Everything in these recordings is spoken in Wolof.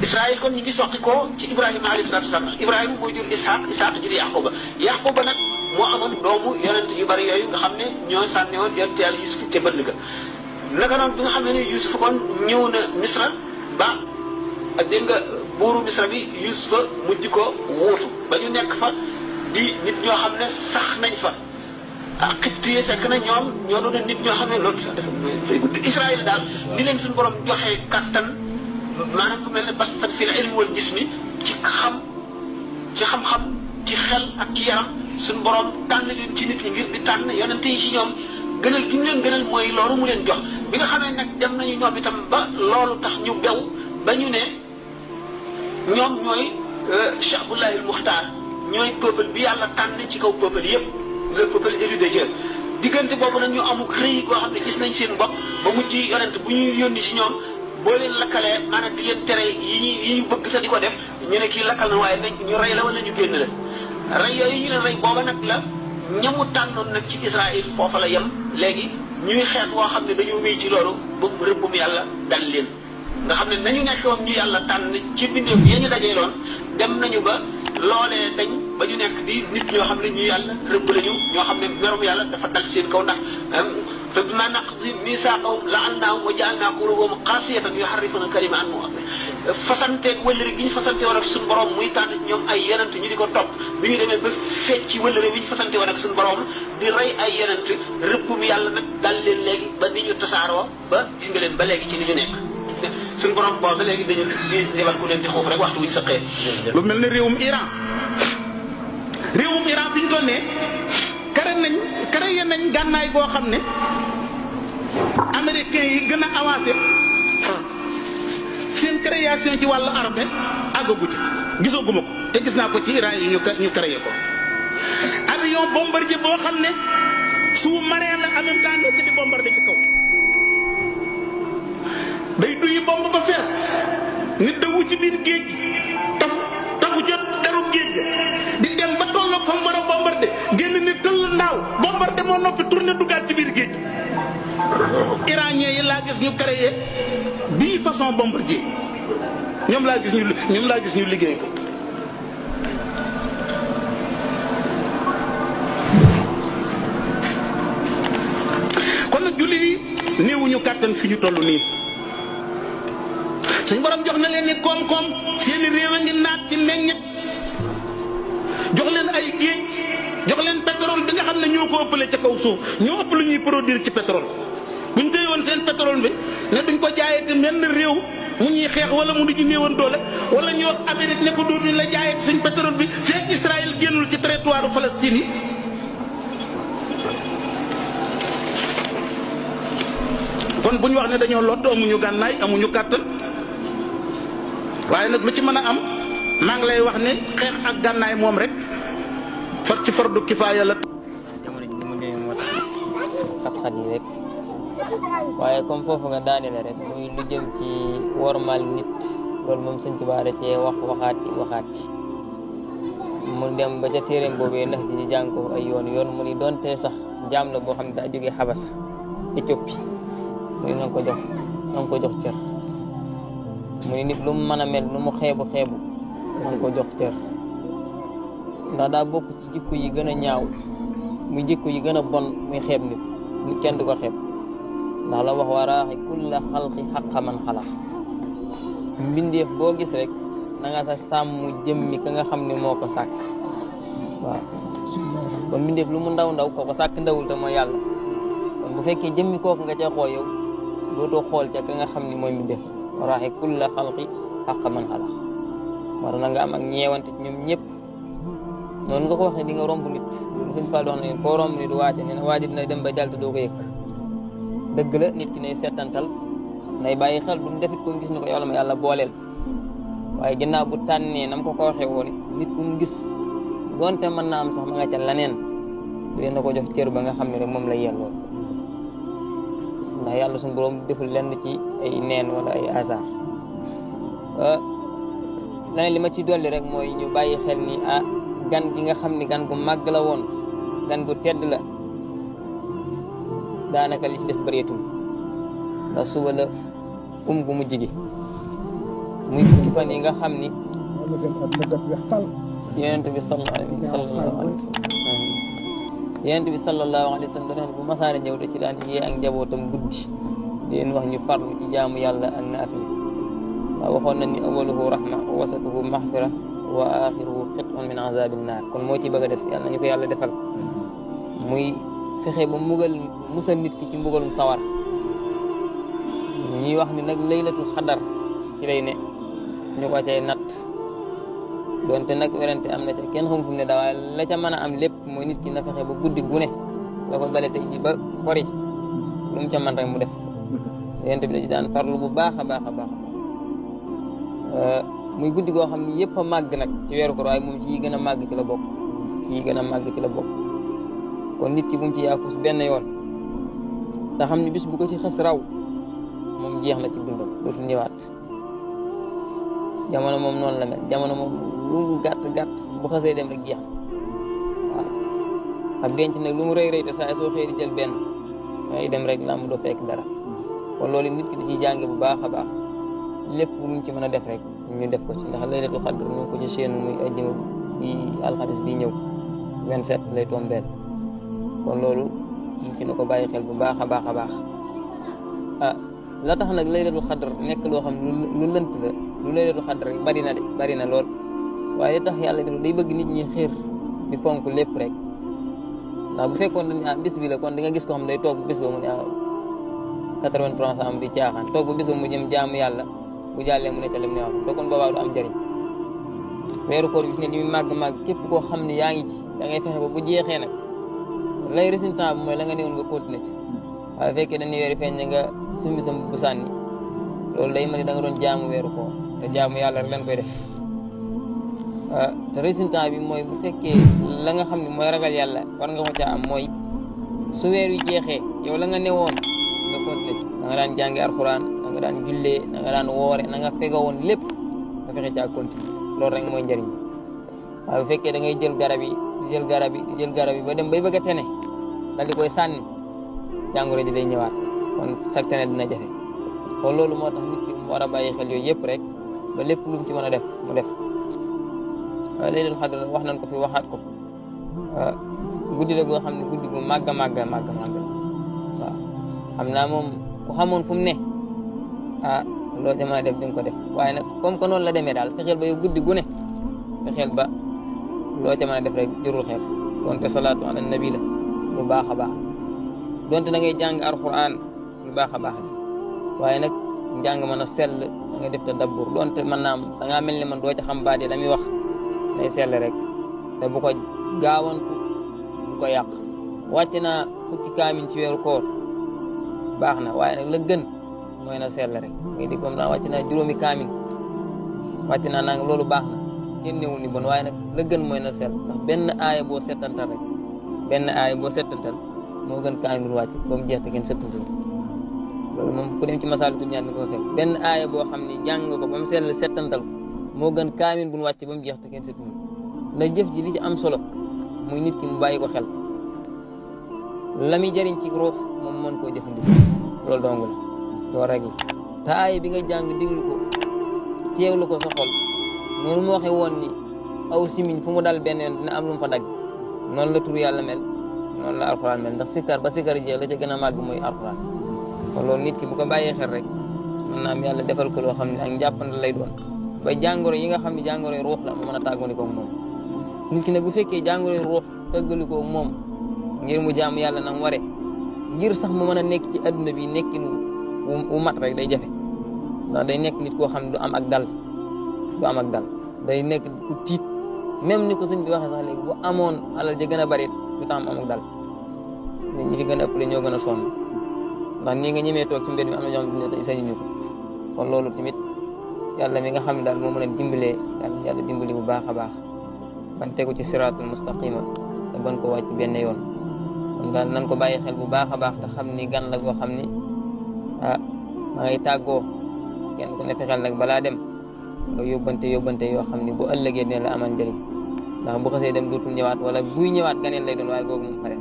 Israël kon ñu ngi soqi ko ci Ibrahima alayhi salaatu wasalaam Ibrahima mooy jur Ishaq jur Yaquba nag moo amoon doomu yonent yu bari yooyu nga xam ne ñoo sànni woon yonent yàlla Yusuf te bëll ga naka noonu bi nga xam ne Yusuf kon ñëw na Misra ba dégg nga buuru Misra bi Yusuf mujj ko wuutu ba ñu nekk fa di nit ñoo xam ne sax nañ fa Xibt yi fekk na ñoom ñoo doon nit ñoo xam ne loolu sax dafa fay gudd Israël daal ni leen suñu borom joxee kattan maanaam lu mel ne bastan fil ilmi wal jismi ci xam-xam ci xel ak ci yaram suñu borom tànn leen ci nit ñi ngir di tànn yonente yi ci ñoom gënal gi ñu leen gënal mooy loolu mu leen jox bi nga xamee nag dem nañu ñoom itam ba loolu tax ñu bew ba ñu ne ñoom ñooy Chaabullahi al Muxtaar ñooy peuple bi yàlla tànn ci kaw peuple yépp le peuple élu de Dieu diggante boobu nag ñu amuk rëy koo xam ne gis nañ seen bopp ba mujj yonent bu ñuy yónni ci ñoom boo leen lakkalee maanaam di leen tere yi ñu bëgg te di ko def ñu ne kii lakkal na waaye nañ ñu rey la wala ñu génn la rey yooyu ñu leen rey booba nag la ñamu tànnoon nag ci Israël foofa la yem léegi ñuy xeet woo xam ne dañoo wéy ci loolu ba rëbbum yàlla dal leen nga xam ne nañu nekkoon ñu yàlla tànn ci bindeef yi ñu dajee loon dem nañu ba loolee dañ ba ñu nekk di nit ñoo xam ne ñu yàlla rëbb lañu ñoo xam ne merum yàlla dafa dal seen kaw ndax te bimaa naqdihim miisaaqahum la'annahum wa ja'alnaa quluubahum qaasiyatan yuharrifuuna al-kalima an mawaadi'ihi fasanteeg wëllëre gi ñu fasante woon ak suñu borom muy tànn ci ñoom ay yonent ñu di ko topp bi ñu demee ba fecc ci wëllëre bi ñu fasante woon ak suñu borom di rey ay yonent rëbbum yàlla nag dal leen léegi ba ni ñu tasaaroo ba gis nga leen ba léegi ci li ñu nekk suñu borom boobu ba léegi dañu di lebal ku leen di xuuf rek waxtu wuñ saqee lu mel ne réewum Iran fi ñu doon ne créé nañ gànnaay goo xam ne américains yi gën a avancé seen création ci wàllu armée àggagu ci gisaguma ko te gis naa ko ci Iran yi ñu créé ko avion bombardier boo xam ne sous-marin la en même temps nekk di bombardé ci kaw day duyi bomb ba fees nit da wu ci biir géej gi tafu ca daru géej ga di dem ba tolloog fa mu war a bombardé génn ni tëll ndaaw bombardé moo noppi tourné duggaat ci biir géej gi iranien yi laa gis ñu créé bii façon bombardier ñoom laa gis ñu liggéey ko kon nag jullit yi néewuñu kàttan fi ñu toll nii suñu borom jox na leen ni koom-koom seeni réew a ngi naat ci meññet jox leen ay géej jox leen pétrole bi nga xam ne ñoo ko ëppale ca kaw suuf ñoo ëpp lu ñuy produire ci pétrole buñ téye woon seen pétrole bi ne duñ ko jaayee te menn réew mu ñuy xeex wala mu ñu néewoon doole wala ñu wax Amérique ne ko dootuñ la jaayee suñ pétrole bi fekk Israël génnul ci territoire Palestine yi kon bu ñu wax ne dañoo lott amuñu gànnaay amuñu kàttan waaye nag lu ci mën a am maa ngi lay wax ne xeex ak gànnaay moom rek far ci fardu kifaaya la. jamono ji mu demee moo tax xat-xat yi rek waaye comme foofu nga daanele rek muy lu jëm ci wormaal nit loolu moom Sëñ Tuubaa da cee waxaat ci mu dem ba ca téeréem boobee ndax di jàng ko ay yoon mu ni doonte sax jaam la boo xam ne daa jógee Xabasa Éthiopie mu ni na nga ko jox cër mu ni nit lu mu mën a mel lu mu xeebu na nga ko jox cër ndax daa bokk ci jikko yi gën a ñaaw muy jikko yi gën a bon muy xeeb nit kenn du ko xeeb ndax la wax waraaxi kulla xalqi xaqa man xalaq mbindeef boo gis rek na nga sa sàmm jëmmi ka nga xam ne moo ko sàkk waaw kon mbindeef lu mu ndaw kooko sàkk ndawul te mooy yàlla kon bu fekkee jëmmi kooku nga ca xool yow dootoo xool ca ka nga xam ne mooy mbindeef waraaxi kulla xalqi xaqa man xalaq war na nga am ak ñeewante ci ñoom ñëpp noonu nga ko waxee di nga romb nit Sëñ Fall wax na ne koo romb nit waaje nee na waaje dina dem ba jàll te doo ko yëg dëgg la nit ki nay settantal nay bàyyi xel bu mu defit ko gis ni ko yow la ma yàlla booleel waaye ginnaaw bu tànnee nam ko waxee woon nit ku mu gis doonte mën naa am sax ma nga ca laneen bu dee na ko jox cër ba nga xam ne rek moom la yelloo ndax yàlla suñu borom deful lenn ci ay neen wala ay hasard leneen li ma ci dolli rek mooy ñu bàyyi xel ni gan gi nga xam ni gan gu màgg la woon gan gu tedd la daanaka li ci des bëreetul ndax suba la gu mujj gi muy fukki fan yi nga xam ni yonent bi sallallahu alayhi wa sallam yonent bi sallallahu alayhi wa sallam dana bu masaara ñëw da ci daan yee ak njabootam guddi di leen wax ñu farlu ci jaamu yàlla ak naafila waaw waxoon na ni awaluhu rahma wa wasatuhu maxfira wa axiruhu xitun min azabin naar kon moo ci bëgg a des yàlla nañu ko yàlla defal muy fexe ba musal nit ki ci mbugalum sawar ñuy wax ni nag laylatul xadar ci lay ne ñu ko cay natt doonte nag werante am na ca kenn xamul fu mu ne daa waaye la ca mën a am lépp mooy nit ki na fexe ba guddi gu ne la ko dale tey ji ba kori lu mu ca man rek mu def yonent bi da ci daan farlu bu baax a baax a baax muy guddi goo xam ni yëpp a màgg nag ci weeru koor waaye moom ci yi gën a màgg ci la bokk ci yi gën a màgg ci la bokk kon nit ki bu mu ci yaafus benn yoon te xam ni bis bu ko ci xës raw moom jeex na ci dundam dootul ñëwaat jamono moom noonu la mel jamono moom lu gàtt gàtt bu xasee dem rek jeex na waaw ab denc nag lu mu rëy rëy te saa soo xëy di jël benn ngay dem rek làmb doo fekk dara kon loolu nit ki da ciy jànge bu baax a baax lépp luñ ci mën a def rek ñu def ko ci ndax laylatul xadr ñu ko ci seenu muy ajjuma bi alxamis bi ñëw 27 lay tombeel kon loolu nit ki na ko bàyyi xel bu baax a baax a baax la tax nag laylatul xadr nekk loo xam lu lënt la lu laylatul xadr rek bari na lool waaye li tax yàlla def day bëgg nit ñi xër di fonk lépp rek ndax bu fekkoon dañ bis bi la kon di nga gis ko xam day toog bis ba mu ne 83 ans di caaxaan toog bis ba mu jëm jaamu yàlla bu jàllee mu ne ca lim ne wax te kon boobaa du am njëriñ weeru koor bi fi ne li muy màgg-màgg képp koo xam ne yaa ngi ci da ngay fexe ba bu jeexee nag lay résultat bi mooy la nga néewoon nga continuer ci waaye fekkee dañuy weeri feeñ nga sumbi sa bu sànni loolu day mel ni da nga doon jaamu weeru koor te jaamu yàlla rek lañ koy def te résultat bi mooy bu fekkee la nga xam ne mooy ragal yàlla war nga ko caa am mooy su weer wi jeexee yow la nga newoon nga continuer ci da nga daan jàngi alxuraan da nga daan jullee da nga daan woore na nga fega woon lépp nga fexe caa continuer loolu rek mooy njëriñ waaye bu fekkee da ngay jël garab yi di jël garab yi ba dem bay bëgg a tene dal di koy sànni jàngoro ji day ñëwaat kon chaque tene dina jafe kon loolu moo tax nit ki mu war a bàyyi xel yooyu yëpp rek ba lépp lu mu ci mën a def mu def waaye laylatul xadr wax nañ ko fi waxaat ko guddi la goo xam ne guddi gu màgg a màgg waaw xam naa moom ku xamoon fu mu ne loolu ca mën a def di nga ko def waaye nag comme que noonu la demee daal fexeel ba yow guddi gu ne fexeel ba loo ca mën a def rek jurul xeeb donte salaatu ala nabi la lu baax a baax donte da ngay jàng alquran lu baax a baax la waaye nag njàng mën a sell da ngay def tadabbur donte mën naa am da ngaa mel ni man doo ca xam baat yi la muy wax day sell rek te bu ko gaawantu bu ko yàq wàcc naa fukki kaamin ci weeru koor baax na waaye nag la gën mooy na sell rek ngay di comme naa wàcc naa juróomi kaamin wàcc naa nang loolu baax na kenn newul ni bon waaye nag la gën mooy na sell ndax benn aaya boo settantal rek benn aaya boo settantal moo gën kaamin bu wàcc ba mu jeex te kenn settantal loolu moom ku dem ci Masaalikul Jinaan ni ko fekk benn aaya boo xam ni jàng nga ko ba mu sell settantal ko moo gën kaamin bu wàcc ba mu jeex te kenn settantal la jëf ji li ci am solo muy nit ki mu bàyyi ko xel la muy jëriñ ci ruux moom mën koo jëfandikoo loolu dong la loolu rek la te aaya bi nga jàng diglu ko teewlu ko sa xol noonu mu waxee woon ni aw simiñ fu mu dal benn yoon dina am lu mu fa dagg noonu la tur yàlla mel noonu la alxuraan mel ndax sikkar ba sikkar jeex la ca gën a màgg mooy alxuraan kon loolu nit ki bu ko bàyyee xel rek mën naa am yàlla defal ko loo xam ne ak njàppandal lay doon ba jàngoro yi nga xam ne jàngoro ruux la mu mën a tàggoonikoog moom nit ki nag bu fekkee jàngoro ruux tàggalikoog moom ngir mu jaamu yàlla na mu ware ngir sax mu mën a nekk ci adduna bi nekkin wu mat rek day jafe ndax day nekk nit koo xam ne du am ak dal day nekk ku tiit même ni ko sëñ bi waxee sax léegi bu amoon alal ja gën a bari du tax am ak dal nit ñi fi gën a ëppale ñoo gën a sonn ndax nii nga ñemee toog ci mbir mi am na ñoo xam ne sañuñu ko kon loolu tamit yàlla mi nga xam ne daal moo mën a dimbalee yàlla dimbali bu baax a baax ban tegu ci siraatul mustaqima te ban ko wàcc benn yoon kon daal nan ko bàyyi xel bu baax a baax te xam ni gan la goo xam ni ma ngay tàggoo kenn ku ne fexeel nag balaa dem nga yóbbante yoo xam ni bu ëllëgee dina la amal njëriñ ndax bu xasee dem dootul ñëwaat wala buy ñëwaat ganeen lay doon waaye googu moom pare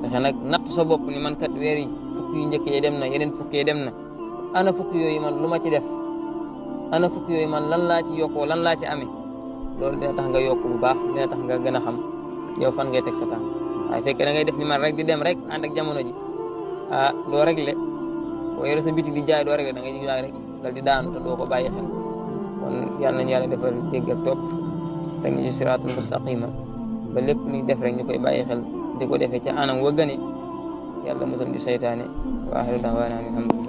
fexe nag natt sa bopp ni man kat weer yi fukk yu njëkk yi dem na yeneen fukk yi dem na ana fukk yooyu man lu ma ci def ana fukk yooyu man lan laa ci yokkoo lan laa ci amee loolu dina tax nga yokk bu baax dina tax nga gën a xam yow fan ngay teg sa tànk waaye fekkee da ngay def ni man rek di dem rek ànd ak jamono ji doo réglé boo yore sa biti di jaay doo réglé da ngay jaay rek dal di daanu te doo ko bàyyi xel kon yàlla nañu yàlla defal dégg ak topp teg ñu ci siraatul mustaqima ba lépp luy def rek ñu koy bàyyi xel di ko defee ca anam wa gëne yàlla musal di seytaane wa axiru da'waana alhamdulillah